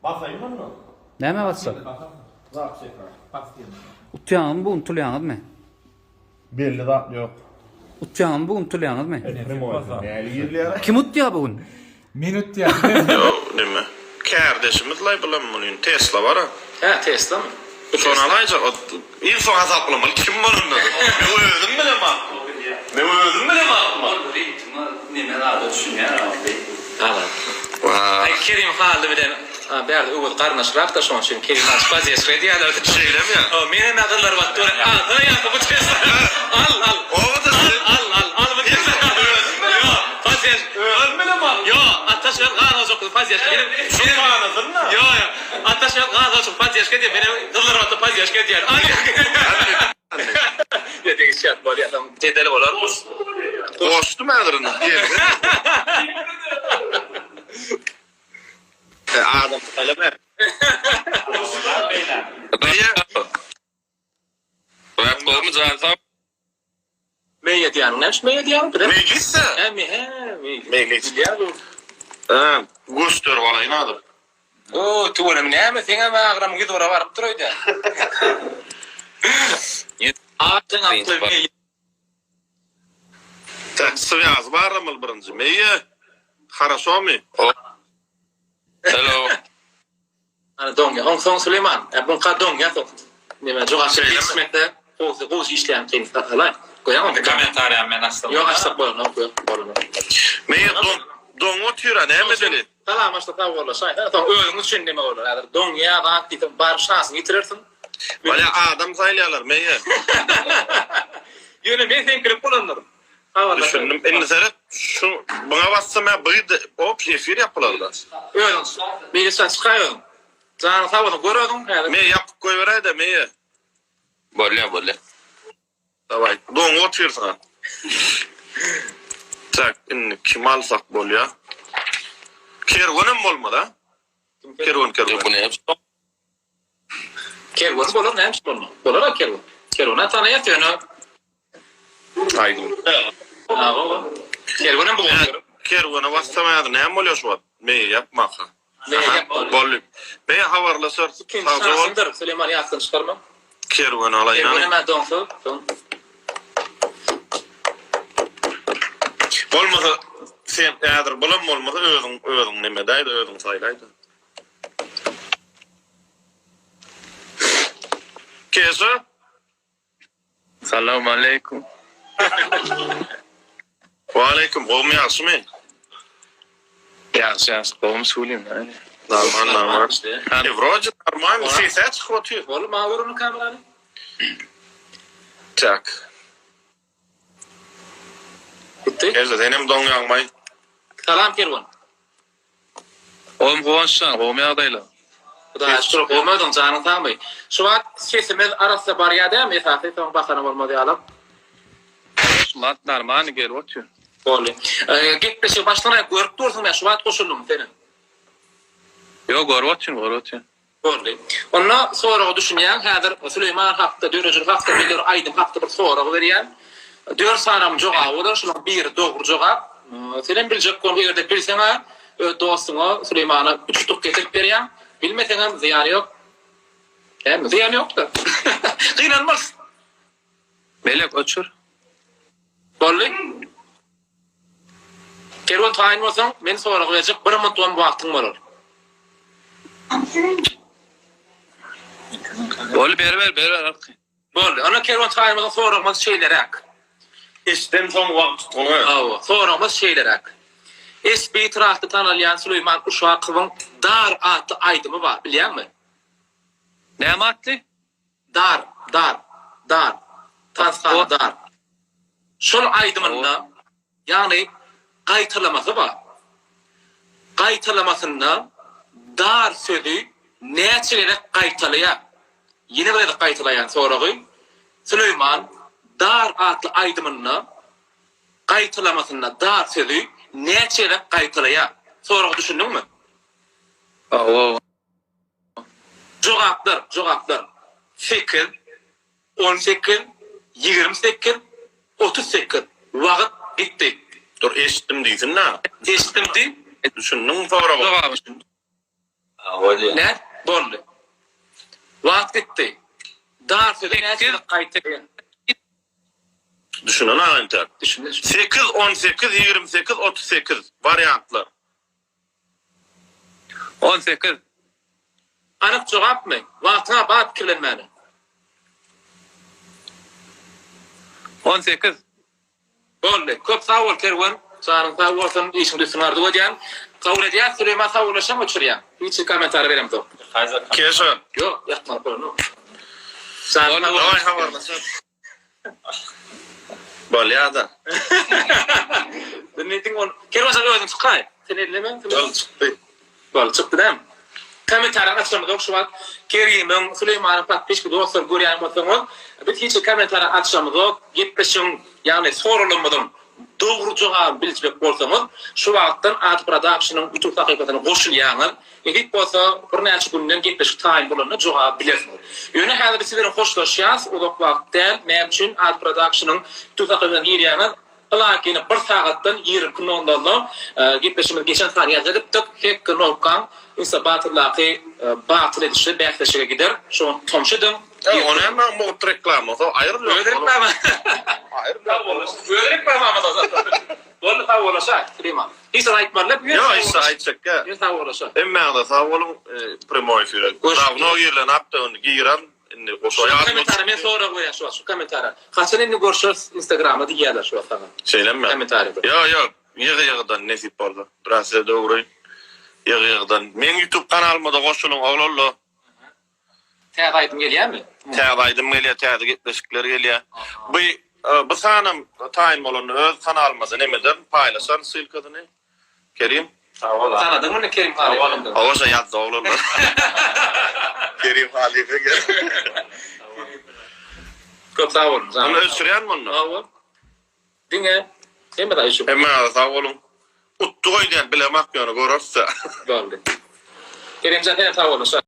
Basaýyn onda. Nämä basjak? Zapis ekran. Utýaňyzmy bu gün utulýaňyzmy? Belli zat ýok. Utýaňyzmy bu gün utulýaňyzmy? Näli girýär? Kim utýa bu gün? Men utýan. Neme? Kärdeşimiz laý bulam muny Tesla bara. Hä Teslamy? Şony alaýjak o iň soň hasaplamaly kim bolanda. Men özüm bilemok. Men özüm bilemokmy? Ol ritme neme zada düşünýär a beý. Alan. Wah. Aý Kerim Hally bilen bärde Öwez garyndaşrakda şoň üçin Kerim Hally poddežka edýärler. Şeýlemi? Hawa menem agyzlary batyp dur. Alsana ýaňky bu Tesla. Al al. Obada Al al al al bu Tesla. Özüm bilemok. Ýok poddež. Özüm bilemok. Ýok Ataş öz gaz ojakly poddežka. Şu tanasyn-da. Ýok ýok Ataş öz gaz ojakly poddežka edýär menem gyzlary batyp poddežka edýän. Al ýaňky. Ýa degişýär bolýa soň jedel bolar. Goşdum häzir indi. Adam saýlama. Rap gowmy jan sag. Meý edýäniň näme üçin meý edýäň? Meýlis-dä. Hä meý hä meý. Meýlis. Bilýän bu. Hä, gösterip alaýyn häzir. O tüweleme näme seňem agramyň 101-e barypdyr öýdýän. Adyň atly meý. Tak, swýaz barlamaly birinji. Meýe, haraşomy? Hello. Ana doňýa. Onsoň Süleýman, e, buňka doňýa soň. Neme jogap bermekde gowsy gowsy işleýän kyn hasalaý. Goýaň onda. Kommentariýamy men açsam. Ýok açsak bolanok, ýok bolanok. Meýe doň doň otyra näme edeli? Salam açsa sag bollaşaý. Soň özüň üçin neme bolar. Häzir doňýa zat diýseň baryp şansyňy ýitirersiň. Bolýa adam saýlaýarlar Meýe. Ýöne men seňkilik bolandyr. Düşündim. Indi seret şu buňa bassam ýa bu opş efir ýapylarda. Özüň Meýlisjan çykaý özüň. Janyň sag bolsun gör özüň häzir. Meýe ýapyp goýberäýdä Meýe. Bolýa bolýa. Daway doňup otyrsyň a. Tak indi kimi alsak bolýa. Kerwenem bolmaz a. Kerwen kerwen. Bu näme? Kerwen bolar näme üçin bolmaz. Bolar-a kerwen. Kerwen-ä tanaýas ýöne. Aýdym. Hawa. Kerwenem bu bolar. Kerwene bassam häzir näme bolýar şu wagt? Meýe ýapmaka. Meýe ýapmaly. Boldy. Meýe habarlaşarys. Ikinji şansymdyr. Süleýman ýatdan çykarma. Kerweni alaýyn. Kerwenem-ä doňsa, soň. Bolmasa sen häzir bulam bolmasa özüň özüň nemedäýde özüň saýlaýda. Keşa. Salowmaleýkum. Waleýkim gowmy ýagşymy. Ýagşy ýagşy gowmy Sulim näme. Normal normal. E wroje normal sesä çykyp otyr. Boldy maňa göründi kamerany. Tak. Gitdi. Keşa senem doňýaňmaý. Salam Kerwen. Gowmy Guwançjan, gowmy ýagdaýlar? Hudaýa şükür, gowmy özüň, janyň sagmy? Şu wagt sesimiz arassa barýa dämi esasy, soň basana bolmaz ýalam. Şu wagt normalny gelip otyr. Boldy. Gepleşigi başdan aýak görüp dursuň men şu wagt goşuldym senem. Ýok görüp otyryn, görüp otyryn. Boldy. Onda soraga düşünýäň. Häzir Süleýman hakda, döredijilik hakda, belli bir aýdym hakda bir sorag berýän. Dört sanam jogaby bolar, şolaryň biri dogry jogap. Senem biljek bol, eger-de bilseň-ä öz dostuňa Süleýmana üç utuk getirip berýäň. Bilmeseňem zyýany ýok. Dälmi? Zyýany ýok-da. Gynanmarys. Melek öçür. Boldy. Kerwen taýyn bolsaň, men sorag berjek, bir minutgam wagtyň bolar. Boldy beriber beriber arky. Boldy. Onda Kerwen taýyn bolsaň soragymyz şeýleräk. Eşden soň wagt tutgun. Hawa, soragymyz şeýleräk. SB trakda tanalýan Süleýman Uşakowyň Dar atly aýdymy bar, bilýäňmi? Näme atly? Dar, dar, dar, tanshana dar. Şol aýdymynda, ýagny gaýtalamasy bar. Gaýtalamasynda dar sözi näçe gezek gaýtalaýar? Ýene bir gezek gaýtalaýan soragy, Süleýman dar atly aýdymynda gaýtalamasynda dar sözi näçe gezek gaýtalaýar? Soraga düşündiňmi? Hawa. Jogaplar, jogaplar, sekiz, 18, 28, 38. Wagt gitdi. Dur eşitdim diýsin-dä. Eşitdim diý. Düşündiňmi soraga? Jogaby düşündim. Nä? Boldy. Wagt gitdi. Dar sözi näçe gezek gaýta. Düşünen aga entäk. Düşündi. 8, 18, 28, 38 wariantlar. 18. Anyk jogapmy? Wagtyňa bar pikirlenmäne. 18. Boldy. Köp sag bol Kerwen. Janyň sag bolsun, işiňde üstün arzuw edýän. Kabul edýäs Süleýman sagbollaşaň öçürýäň. Hiç hili kommentariýa beremzok. Keşa. Ýok, ýatmaly bolanok. Janyň sag bolsun. Daway habarlaşarys. Bolýada. Sen neýdiň ol? Kerwen jan özüň çykaý. Sen elleme. Ol çykdy. Boldy çykdy dämi? Kommentariýa açamyzok şu wagt. Kerimiň, Süleýmanyň podpiçka dostlary görýän bolsaňyz, biz hiç kommentariýa açamyzok. Gepleşigiň, ýagny soralarymyzyň dogry jogabyny biljek bolsaňyz, şu wagtdan Ady Productionyň YouTube sahypasyna goşulýaňyz. Nesip bolsa, birnäçe günden gepleşik taýyn bolanda jogaby bilersiňiz. Ýöne häzir biz siz bilen hoşlaşýas, uzak wagt däl. Näme üçin Ady Productionyň YouTube sahypasyna girýäňiz? Ylaky ýene bir sagatdan 22 nol nolda gepleşigimizi geçen sany ýazgy edipdik. Hekge Nowkaň Insta Battle-daky batyl edişi bäsleşige gider. Şoňa tomaşa ediň. E, o näme mugt reklamasy? Aýryl Öz reklama. Aýryl. Sag bol. Öz reklamamyz o zaten. Boldy sag bolaşa Süleýman. Hiç zat aýtmadylar. Ýok, hiç zat aýtjak ýa. Ýöne sag bolaşa. Hemmäňize sag boluň. Primoý efire. Dawno girilen apda indi giren indi goşa Şu kommentariýa men sorag berýän şu wagt şu kommentariýa. Haçan indi görşeris instagramda diýýärler şu wagt saňa. Şeýlemi? Kommentariýada. Ýok ýok ýygy ýygydan nesip bolsa. Biraz size döwreýin. Ýygy ýygydan. Meň youtube kanalymada goşulyň oglanlar. Täze aýdym gelýärmi? Täze aýdym gelýär, täze gepleşikler gelýär. Bu bu sanam taýyn bolanda öz kanalymyzda nemeden paýlaşarys ssylkasyny. Kerim. Tanadyňmy indi Kerim Halyfy? Hawa şo ýazdy oglanlar. Kerim Halyfy gel. Köp sag boluň. Ony öçürýän munda. Hawa. Diňe hemme zat öçürip. Hemmäňize sag boluň. Utdy goýdýan bilemak ýöne göreris-dä. Boldy. Kerimjan senem sag bol.